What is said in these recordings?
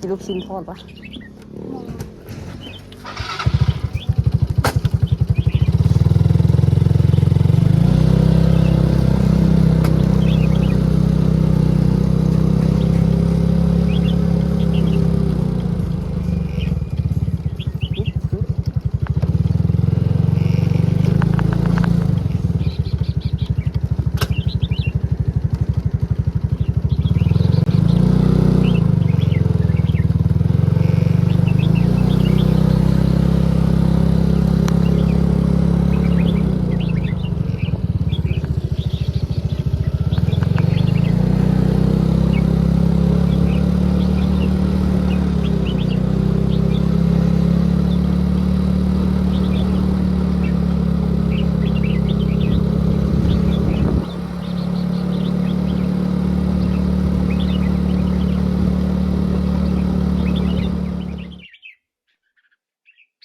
ກິນລູກຊິ້ນທອດວະ.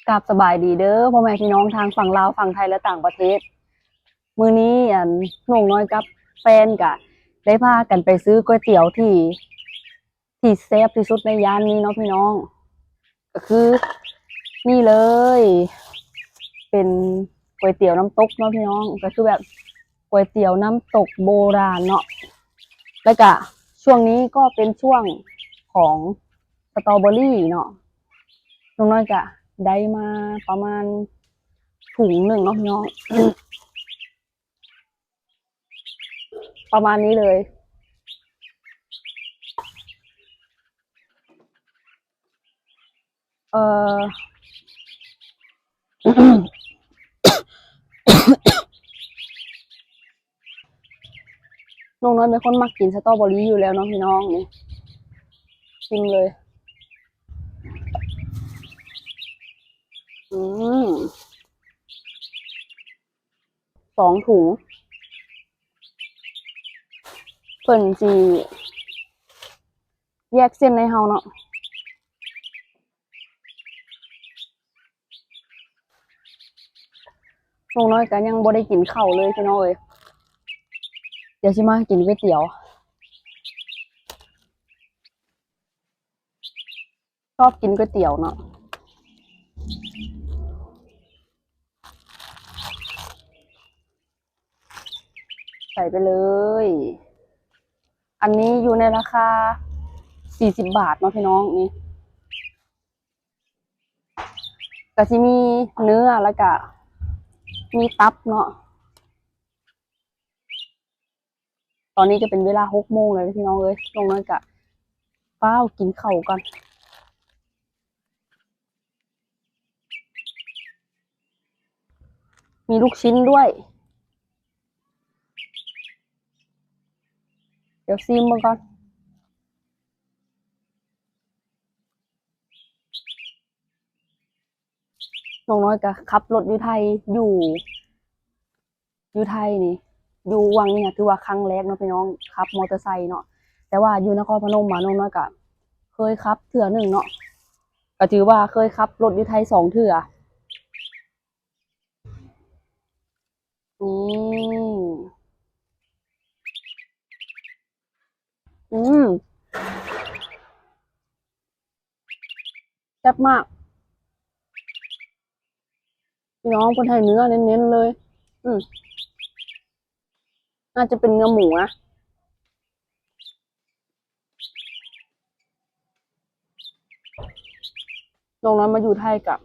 ກາບສະບາຍດີເດີພໍ່ແມ່ພີ່ນ້ອງທາງຝັ່ງລາວ, ຝັ່ງໄທ ແລະ ຕ່າງປະເທດ. ມື້ນີ້ ອັນ ນ້ອງນ້ອຍກັບແຟນກະໄດ້ພາກັນໄປຊື້ກ໋ວຍຕຽວທີ່ ທີ່ແຊບທີ່ສຸດໃນຢ້ານນີ້ເນາະພີ່ນ້ອງ, ກໍຄືນີ້ເລີຍ ເປັນກ໋ວຍຕຽວນ້ຳຕົກເນາະພີ່ນ້ອງ, ກໍຄືແບບກ໋ວຍຕຽວນ້ຳຕົກໂບລານເນາະ. ແລ້ວກະຊ່ວງນີ້ກໍເປັນຊ່ວງຂອງສະຕໍເບີຣີເນາະ, ນ້ອງນ້ອຍກະໄດ້ມາປະມານຖົງໜຶ່ງເນາະພີ່ນ້ອງ. ປະມານນີ້ເລີຍ. ເອີ ນ້ອງນ້ອຍເປັນຄົນມັກກິນສະຕໍເບີຣີຢູ່ແລ້ວເນາະພີ່ນ້ອງ, ນີ້ ຊີມເລີຍ. ອືມ. ສອງຖົງ ເພິ່ນຊິແຍກເສັ້ນໃຫ້ເຮົາເນາະ. ນ້ອງນ້ອຍກໍຍັງບໍ່ໄດ້ກິນເຂົ້າເລີຍພີ່ນ້ອງເອີຍ, ດຽວຊິມາກິນກ໋ວຍຕຽວ. ຊອບກິນກ໋ວຍຕຽວເນາະ. ໃສ່ໄປເລີຍ. ອັນນີ້ຢູ່ໃນລາຄາສີ່ສິບບາດເນາະພີ່ນ້ອງ. ນີ້ກະຊິມີເນື້ອ ແລ້ວກະມີຕັບເນາະ. ຕອນນີ້ກະເປັນເວລາຫົກໂມງແລ້ວພີ່ນ້ອງເອີຍ, ນ້ອງນ້ອຍກະຟ້າວກິນເຂົ້າກ່ອນ. ມີລູກຊິ້ນດ້ວຍ. ດຽວຊີມເບິ່ງກ່ອນ. ນ້ອງນ້ອຍກະຂັບລົດຢູ່ໄທ ຢູ່ ຢູ່ໄທນີ້ ຢູ່ຫວ່າງນີ້ນະ ຖືວ່າຄັ້ງແລກເນາະພີ່ນ້ອງ, ຂັບມໍເຕີໄຊເນາະ. ແຕ່ວ່າຢູ່ນະຄອນພະນົມມາ ນ້ອງນ້ອຍກະເຄີຍຂັບເທື່ອໜຶ່ງເນາະ, ກະຖືວ່າເຄີຍຂັບລົດຢູ່ໄທສອງເທື່ອ. ນີ້ ອືມ. ແຊບມາກພີ່ນ້ອງ, ເພິ່ນໃຫ້ເນື້ອເນັ້ນໆເລີຍ. ອືມ ໜ້າຈະເປັນເນື້ອໝູນະ. ນ້ອງນ້ອຍມາຢູ່ໄທກະ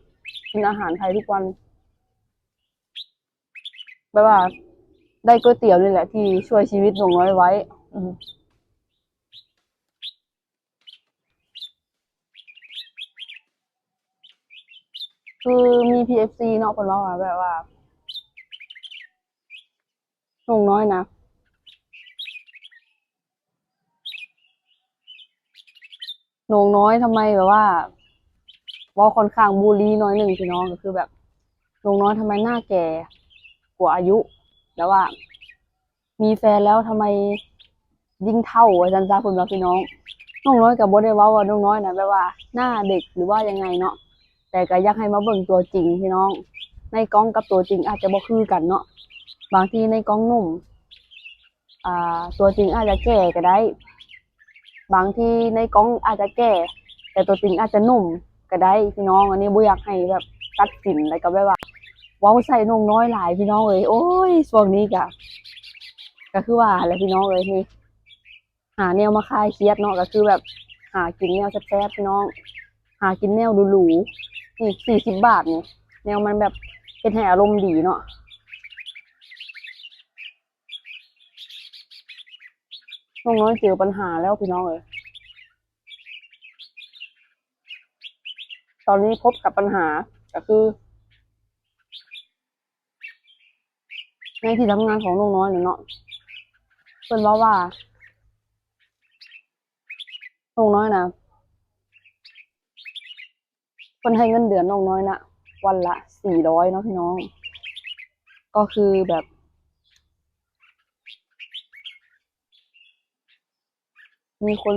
ກິນອາຫານໄທທຸກວັນ, ແບບວ່າໄດ້ກ໋ວຍຕຽວນີ້ແຫຼະທີ່ຊ່ວຍຊີວິດນ້ອງນ້ອຍໄວ້. ອືມ ຄືມີພີເອັຟຊີເນາະ ເພິ່ນເວົ້າວ່າ ແບບວ່ານ້ອງນ້ອຍນະ ນ້ອງນ້ອຍທຳໄມແບບວ່າ ເວົ້າຄ່ອນຂ້າງບູລີໜ້ອຍໜຶ່ງພີ່ນ້ອງ, ກໍຄືແບບນ້ອງນ້ອຍທຳໄມໜ້າແກ່ກວ່າອາຍຸ ແບບວ່າ ມີແຟນແລ້ວທຳໄມຍິ່ງເຖົ້າ ວ່າຊັ້ນຊະ ເພິ່ນວ່າພີ່ນ້ອງ. ນ້ອງນ້ອຍກໍບໍ່ໄດ້ເວົ້າວ່ານ້ອງນ້ອຍນະ ແບບວ່າໜ້າເດັກ ຫຼືວ່າຍັງໄງເນາະ, ແຕ່ກໍຢາກໃຫ້ມາເບິ່ງຕົວຈິງພີ່ນ້ອງ. ໃນກ້ອງກັບຕົວຈິງອາດຈະບໍ່ຄືກັນເນາະ, ບາງທີໃນກ້ອງໜຸ່ມ ອ່າ ຕົວຈິງອາດຈະແກ່ກໍໄດ້, ບາງທີໃນກ້ອງອາດຈະແກ່ ແຕ່ຕົວຈິງອາດຈະໜຸ່ມກໍໄດ້ພີ່ນ້ອງ. ອັນນີ້ບໍ່ຢາກໃຫ້ແບບຕັດສິນ ແລ້ວກໍແບບວ່າເວົ້າໃສ່ນ້ອງນ້ອຍຫຼາຍພີ່ນ້ອງເອີຍ. ໂອ້ຍ ຊ່ວງນີ້ກະ ກະຄືວ່າແຫຼະພີ່ນ້ອງເອີຍ ນີ້ ຫາແນວມາຄາຍຄຽດເນາະ ກໍຄືແບບຫາກິນແນວແຊບໆ ພີ່ນ້ອງ ຫາກິນແນວຫຼູໆ. ນີ້ ສີ່ສິບບາດນີ້ ແນວມັນແບບເຮັດໃຫ້ອາລົມດີເນາະ. ນ້ອງນ້ອຍເຈີບັນຫາແລ້ວພີ່ນ້ອງເອີຍ ຕອນນີ້ພົບກັບບັນຫາ ກໍຄື ໃນທີ່ທຳງານຂອງນ້ອງນ້ອຍນະເນາະ ເພິ່ນເວົ້າວ່າ ນ້ອງນ້ອຍນະ ເພິ່ນໃຫ້ເງິນເດືອນນ້ອງນ້ອຍນະ ວັນລະສີ່ຮ້ອຍເນາະພີ່ນ້ອງ. ກໍຄືແບບ ມີຄົນ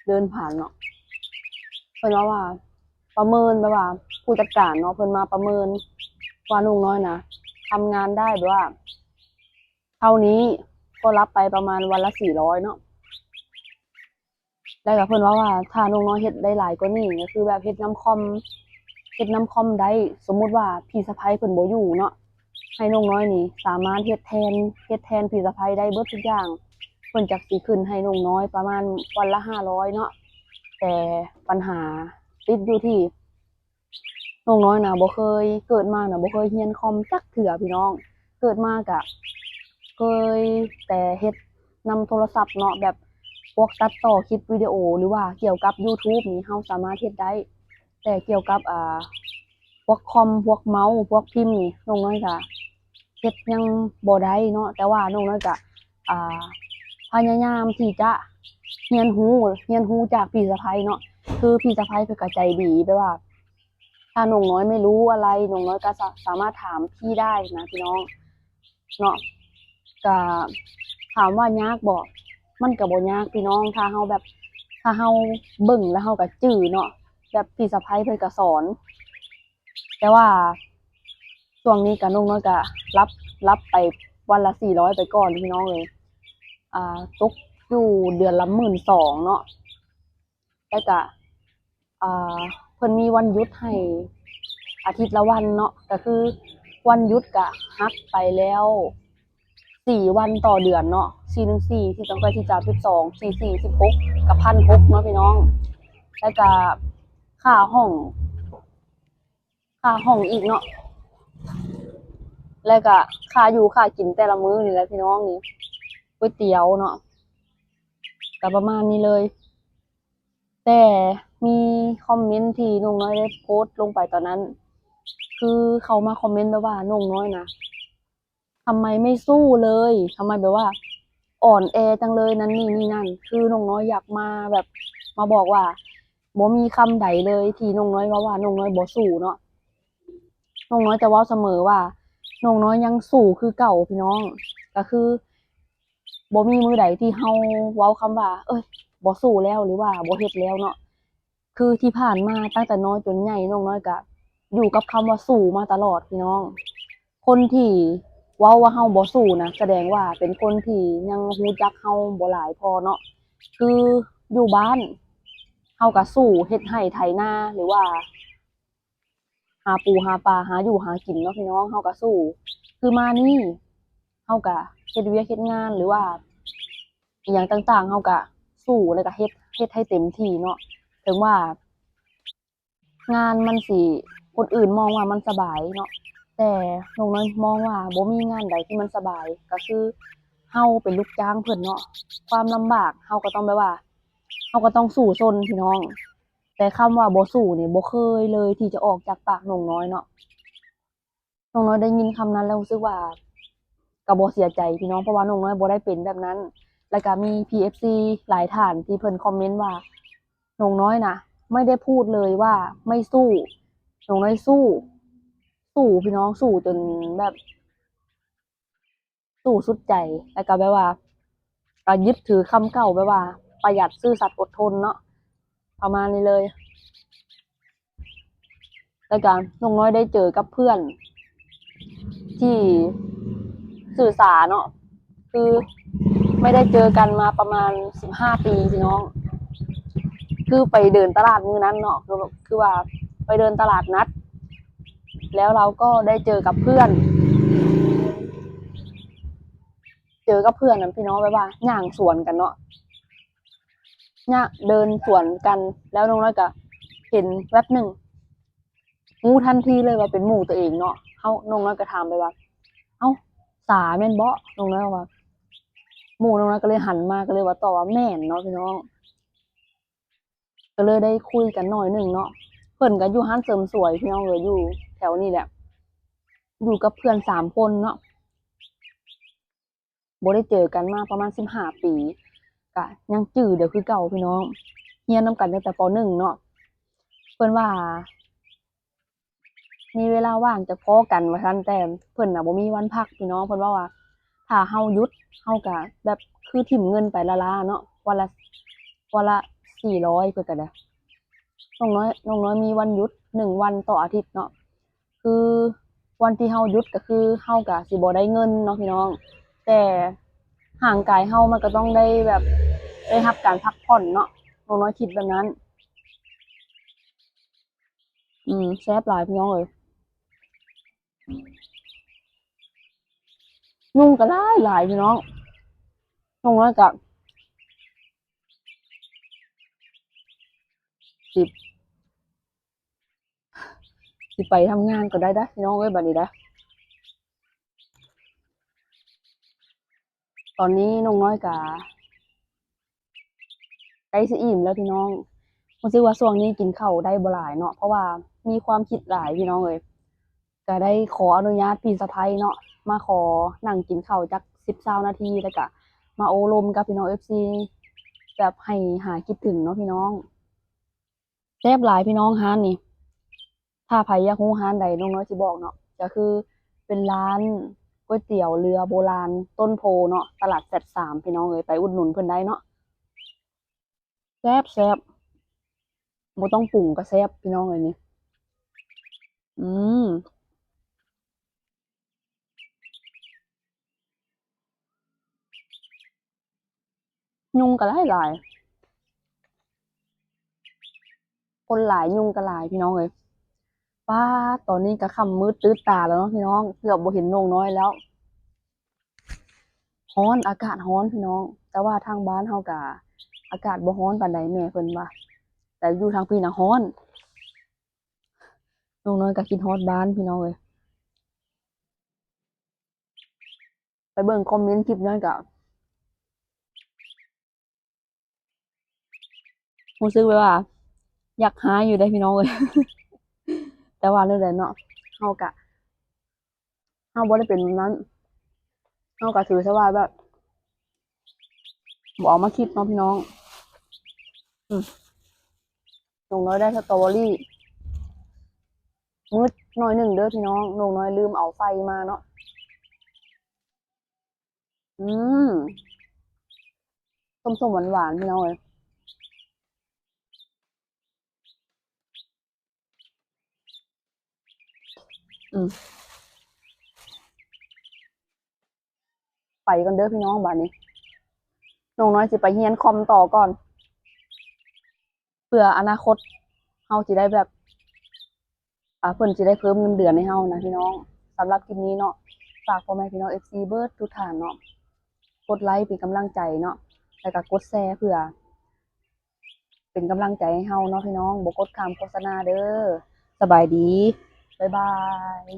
ເດີນຜ່ານເນາະ ເພິ່ນເວົ້າວ່າ ປະເມີນແບບວ່າ ຜູ້ຈັດການເນາະ ເພິ່ນມາປະເມີນວ່ານ້ອງນ້ອຍນະ ທຳງານໄດ້ແບບວ່າເທົ່ານີ້ ກໍຮັບໄປປະມານວັນລະສີ່ຮ້ອຍເນາະ. ແລ້ວກໍເພິ່ນເວົ້າວ່າ ຖ້ານ້ອງນ້ອຍເຮັດໄດ້ຫຼາຍກວ່ານີ້ ກໍຄືແບບເຮັດນຳຄອມ ເຮັດນຳຄອມໄດ້ ສົມມຸດວ່າພີ່ສະໃພ້ເພິ່ນບໍ່ຢູ່ເນາະ ໃຫ້ນ້ອງນ້ອຍນີ້ສາມາດເຮັດແທນ ເຮັດແທນພີ່ສະໃພ້ໄດ້ເບິດທຸກຢ່າງ. ເພິ່ນຈັກຊິຂຶ້ນໃຫ້ນ້ອງນ້ອຍປະມານວັນລະຫ້າຮ້ອຍເນາະ ແຕ່ບັນຫາຕິດຢູ່ທີ່ ນ້ອງນ້ອຍນະບໍ່ເຄີຍ ເກີດມານະບໍ່ເຄີຍຮຽນຄອມຈັກເທື່ອພີ່ນ້ອງ. ເກີດມາກະເຄີຍແຕ່ເຮັດນຳໂທລະສັບເນາະ ແບບພວກຕັດຕໍ່ຄລິບວິດີໂອ ຫຼືວ່າກ່ຽວກັບ YouTube ນີ້ ເຮົາສາມາດເຮັດໄດ້ ແຕ່ກ່ຽວກັບ ອ່າ ພວກຄອມ ພວກເມົາ ພວກພິມນີ້ ນ້ອງນ້ອຍກະເຮັດຍັງບໍ່ໄດ້ເນາະ. ແຕ່ວ່ານ້ອງນ້ອຍກະ ອ່າ ພະຍາຍາມທີ່ຈະຮຽນຮູ້ ຮຽນຮູ້ຈາກພີ່ສະໃພ້ເນາະ ຄືພີ່ສະໃພ້ເພິ່ນກະໃຈດີ ແບບວ່າ ຖ້ານ້ອງນ້ອຍໄມ່ຮູ້ອະໄລ ນ້ອງນ້ອຍກໍສາ ສາມາດຖາມພີ່ໄດ້ນະພີ່ນ້ອງເນາະ. ກະຖາມວ່າຍາກບໍ່? ມັນກະບໍ່ຍາກພີ່ນ້ອງ ຖ້າເຮົາແບບ ຖ້າເຮົາເບິ່ງແລ້ວເຮົາກະຈື່ເນາະ ແບບພີ່ສະໃພ້ເພິ່ນກະສອນ. ແຕ່ວ່າຊ່ວງນີ້ກະນ້ອງນ້ອຍກະຮັບ ຮັບໄປວັນລະສີ່ຮ້ອຍໄປກ່ອນພີ່ນ້ອງເອີຍ ອ່າ ຕົກຢູ່ເດືອນລະໝື່ນສອງເນາະ. ແລ້ວກະ ອ່າ ເພິ່ນມີວັນຢຸດໃຫ້ອາທິດລະວັນເນາະ ກະຄືວັນຢຸດກະຫັກໄປແລ້ວສີ່ວັນຕໍ່ເດືອນເນາະ ສີ່ໜຶ່ງສີ່ ສີ່ສອງແປດ ສີ່ສາມສິບສອງ ສີ່ສີ່ສິບຫົກ ກະພັນຫົກເນາະພີ່ນ້ອງ. ແລ້ວກະຄ່າຫ້ອງ ຄ່າຫ້ອງອີກເນາະ ແລ້ວກະຄ່າຢູ່ຄ່າກິນແຕ່ລະມື້ນີ້ແຫຼະພີ່ນ້ອງ ນີ້ ກ໋ວຍຕຽວເນາະ ກະປະມານນີ້ເລີຍ. ແຕ່ມີຄອມເມັນທີ່ນ້ອງນ້ອຍໄດ້ໂພສລົງໄປຕອນນັ້ນ ຄືເຂົາມາຄອມເມັນແບບວ່າ ນ້ອງນ້ອຍນະ ທຳໄມໄມ່ສູ້ເລີຍ ທຳໄມແບບວ່າອ່ອນແອຈັງເລີຍ ນັ້ນນີ້ນີ້ນັ້ນ. ຄືນ້ອງນ້ອຍຢາກມາແບບ ມາບອກວ່າ ບໍ່ມີຄຳໃດເລີຍທີ່ນ້ອງນ້ອຍເວົ້າວ່ານ້ອງນ້ອຍບໍ່ສູ້ເນາະ. ນ້ອງນ້ອຍຈະເວົ້າສະເໝີວ່າ ນ້ອງນ້ອຍຍັງສູ້ຄືເກົ່າພີ່ນ້ອງ. ກະຄື ບໍ່ມີມື້ໃດທີ່ເຮົາເວົ້າຄຳວ່າ ເອີຍ ບໍ່ສູ້ແລ້ວ ຫຼືວ່າບໍ່ເຮັດແລ້ວເນາະ. ຄືທີ່ຜ່ານມາຕັ້ງແຕ່ນ້ອຍຈົນໃຫຍ່ ນ້ອງນ້ອຍກະຢູ່ກັບຄຳວ່າສູ້ມາຕະຫຼອດພີ່ນ້ອງ. ຄົນທີ່ເວົ້າວ່າເຮົາບໍ່ສູ້ນະ ສະແດງວ່າເປັນຄົນທີ່ຍັງຮູ້ຈັກເຮົາບໍ່ຫຼາຍພໍເນາະ. ຄືຢູ່ບ້ານເຮົາກະສູ້ເຮັດໄຮ່ໄຖນາ ຫຼືວ່າ ຫາປູຫາປາ ຫາຢູ່ຫາກິນເນາະພີ່ນ້ອງ ເຮົາກະສູ້. ຄືມານີ້ເຮົາກະເຮັດວຽກເຮັດງານ ຫຼືວ່າອີ່ຫຍັງຕ່າງໆ ເຮົາກະສູ້ ແລ້ວກະເຮັດ ເຮັດໃຫ້ເຕັມທີ່ເນາະ. ເຖິງວ່າງານມັນຊິ ຄົນອື່ນມອງວ່າມັນສະບາຍເນາະ ແຕ່ນ້ອງນ້ອຍມອງວ່າບໍ່ມີງານໃດທີ່ມັນສະບາຍ. ກະຄືເຮົາເປັນລູກຈ້າງເພິ່ນເນາະ ຄວາມລຳບາກເຮົາກະຕ້ອງແບບວ່າ ເຮົາກະຕ້ອງສູ້ຊົນພີ່ນ້ອງ. ແຕ່ຄຳວ່າບໍ່ສູ້ນີ້ ບໍ່ເຄີຍເລີຍທີ່ຈະອອກຈາກປາກນ້ອງນ້ອຍເນາະ. ນ້ອງນ້ອຍໄດ້ຍິນຄຳນັ້ນແລ້ວຮູ້ສຶກວ່າກະບໍ່ເສຍໃຈພີ່ນ້ອງ ເພາະວ່ານ້ອງນ້ອຍບໍ່ໄດ້ເປັນແບບນັ້ນ. ແລ້ວກະມີພີເອັຟຊີຫຼາຍທ່ານທີ່ເພິ່ນຄອມເມັນວ່າ ນ້ອງນ້ອຍນະ ໄມ່ໄດ້ພູດເລີຍວ່າໄມ່ສູ້ ນ້ອງນ້ອຍສູ້ ສູ້ພີ່ນ້ອງ ສູ້ຈົນແບບ ສູ້ສຸດໃຈ ແລ້ວກະແບບວ່າ ກະຍຶດຖືຄຳເກົ່າ ແບບວ່າປະຢັດ ຊື່ສັດ ອົດທົນເນາະ ປະມານນີ້ເລີຍ. ແລ້ວກະນ້ອງນ້ອຍໄດ້ເຈີກັບເພື່ອນທີ່ຊື່ສາເນາະ ຄືໄມ່ໄດ້ເຈີກັນມາປະມານສິບຫ້າປີພີ່ນ້ອງ. ເພ ຄືໄປເດີນຕະຫຼາດມື້ນັ້ນເນາະ ຄື ຄືວ່າໄປເດີນຕະຫຼາດນັດ ແລ້ວເຮົາກໍໄດ້ເຈີກັບເພື່ອນ ເຈີກັບເພື່ອນນະພີ່ນ້ອງ ແບບວ່າຍ່າງສວນກັນເນາະ ຍ່າງເດີນສວນກັນ ແລ້ວນ້ອງນ້ອຍກໍເຫັນແວັບໜຶ່ງ ຮູ້ທັນທີເລີຍວ່າເປັນໝູ່ຕົວເອງເນາະ ເຮົາ ນ້ອງນ້ອຍກໍຖາມໄປວ່າ ເອົ້າ ສາແມ່ນບໍ່? ນ້ອງນ້ອຍວ່າ ໝູ່ນ້ອງນ້ອຍກໍເລີຍຫັນມາ ກໍເລີຍວ່າຕອບວ່າແມ່ນເນາະພີ່ນ້ອງ ກໍເລີຍໄດ້ຄຸຍກັນໜ້ອຍໜຶ່ງເນາະ ເພິ່ນກໍຢູ່ຮ້ານເສີມສວຍພີ່ນ້ອງເອີຍ ຢູ່ແຖວນີ້ແຫຼະ ຢູ່ກັບເພື່ອນສາມຄົນເນາະ ບໍ່ໄດ້ເຈີກັນມາປະມານສິບຫ້າປີ ກະຍັງຈື່ໄດ້ຄືເກົ່າພີ່ນ້ອງ ຮຽນນຳກັນຕັ້ງແຕ່ ປໍໜຶ່ງ ເນາະ ເພິ່ນວ່າ ມີເວລາວ່າງຈະພໍ້ກັນວ່າຊັ້ນ ແຕ່ເພິ່ນນະບໍ່ມີວັນພັກພີ່ນ້ອງ ເພິ່ນເວົ້າວ່າ ຖ້າເຮົາຢຸດ ເຮົາກະແບບຄືຖິ້ມເງິນໄປລ້າໆເນາະ ວັນລະ ວັນລະສີ່ຮ້ອຍ ເພິ່ນກະໄດ້ ນ້ອງນ້ອຍ ນ້ອງນ້ອຍມີວັນຢຸດໜຶ່ງວັນຕໍ່ອາທິດເນາະ ຄືວັນທີ່ເຮົາຢຸດກໍຄືເຮົາກໍຊິບໍ່ໄດ້ເງິນເນາະພີ່ນ້ອງ ແຕ່ຮ່າງກາຍເຮົາມັນກໍຕ້ອງໄດ້ແບບ ໄດ້ຮັບການພັກຜ່ອນເນາະ ນ້ອງນ້ອຍຄິດແບບນັ້ນ. ອືມ ແຊບຫຼາຍພີ່ນ້ອງເອີຍ ຍຸງກໍຫຼາຍໆ ພີ່ນ້ອງ ນ້ອງນ້ອຍກໍ ສິ ຊິໄປທຳງານກໍໄດ້ເດີ້ພີ່ນ້ອງເອີຍ ບັດນີ້ເດີ້ ຕອນນີ້ນ້ອງນ້ອຍກະໃກ້ຊິອີ່ມແລ້ວພີ່ນ້ອງ ຮູ້ສຶກວ່າຊ່ວງນີ້ກິນເຂົ້າໄດ້ບໍ່ຫຼາຍເນາະ ເພາະວ່າມີຄວາມຄິດຫຼາຍພີ່ນ້ອງເອີຍ ກະໄດ້ຂໍອະນຸຍາດພີ່ສະໃພ້ເນາະ ມາຂໍນັ່ງກິນເຂົ້າຈັກສິບ ຊາວນາທີ ແລ້ວກະມາໂອ້ລົມກັບພີ່ນ້ອງເອັຟຊີ ແບບໃຫ້ຫາຍຄິດເຖິງເນາະພີ່ນ້ອງ. ແຊບຫຼາຍພີ່ນ້ອງຮ້ານນີ້ ຖ້າໃຜຢາກຮູ້ຮ້ານໃດນ້ອງນ້ອຍຊິບອກເນາະ ກໍຄືເປັນຮ້ານກ໋ວຍຕຽວເຮືອໂບລານຕົ້ນໂພເນາະ ຕະຫຼາດແຟດສາມ ພີ່ນ້ອງເອີຍ ໄປອຸດໜູນເພິ່ນໄດ້ເນາະ ແຊບໆ ບໍ່ຕ້ອງປຸງກໍແຊບພີ່ນ້ອງເອີຍນີ້ ອືມ. ຍຸງກໍຫຼາຍໆ ຄົນຫຼາຍຍຸງກໍຫຼາຍພີ່ນ້ອງເອີຍ ປາດ ຕອນນີ້ກໍຄ່ຳມືດຕື່ດຕາແລ້ວເນາະພີ່ນ້ອງ ເກືອບບໍ່ເຫັນນ້ອງນ້ອຍແລ້ວ ຮ້ອນ ອາກາດຮ້ອນພີ່ນ້ອງ ແຕ່ວ່າທາງບ້ານເຮົາກໍອາກາດບໍ່ຮ້ອນປານໃດ ແມ່ເພິ່ນວ່າ ແຕ່ຢູ່ທາງພີ້ນະຮ້ອນ ນ້ອງນ້ອຍກໍຄິດຮອດບ້ານພີ່ນ້ອງເອີຍ. ໄປເບິ່ງຄອມເມັນຄລິບນັ້ນກະ ຮູ້ສຶກແບບວ່າຢາກຮ້າຍຢູ່ເດ້ພີ່ນ້ອງເອີຍ ແຕ່ວ່າແນວໃດເນາະ ເຮົາກະ ເຮົາບໍ່ໄດ້ເປັນແບບນັ້ນ ເຮົາກະຖືຊະວ່າແບບ ບໍ່ເອົາມາຄິດເນາະພີ່ນ້ອງ ອືມ ນ້ອງນ້ອຍໄດ້ສະຕໍເບີຣີ ມືດໜ້ອຍໜຶ່ງເດີພີ່ນ້ອງ ນ້ອງນ້ອຍລືມເອົາໄຟມາເນາະ ອືມ ສົ້ມໆ ຫວານໆ ພີ່ນ້ອງເອີຍ ອືມ ໄປກ່ອນເດີພີ່ນ້ອງ ບາດນີ້ນ້ອງນ້ອຍຊິໄປຮຽນຄອມຕໍ່ກ່ອນ ເພື່ອອະນາຄົດເຮົາຊິໄດ້ແບບ ອ່າ ເພິ່ນຊິໄດ້ເພີ່ມເງິນເດືອນໃຫ້ເຮົານະພີ່ນ້ອງ. ສຳລັບຄລິບນີ້ເນາະ ຝາກພໍ່ແມ່ພີ່ນ້ອງເອັຟຊີເບິດທຸກທ່ານເນາະ ກົດໄລເປັນກຳລັງໃຈເນາະ ແລ້ວກໍກົດແຊເພື່ອເປັນກຳລັງໃຈໃຫ້ເຮົາເນາະພີ່ນ້ອງ. ບໍ່ກົດຂ້າມໂຄສະນາເດີ. ສະບາຍດີ. ບາຍບາຍ.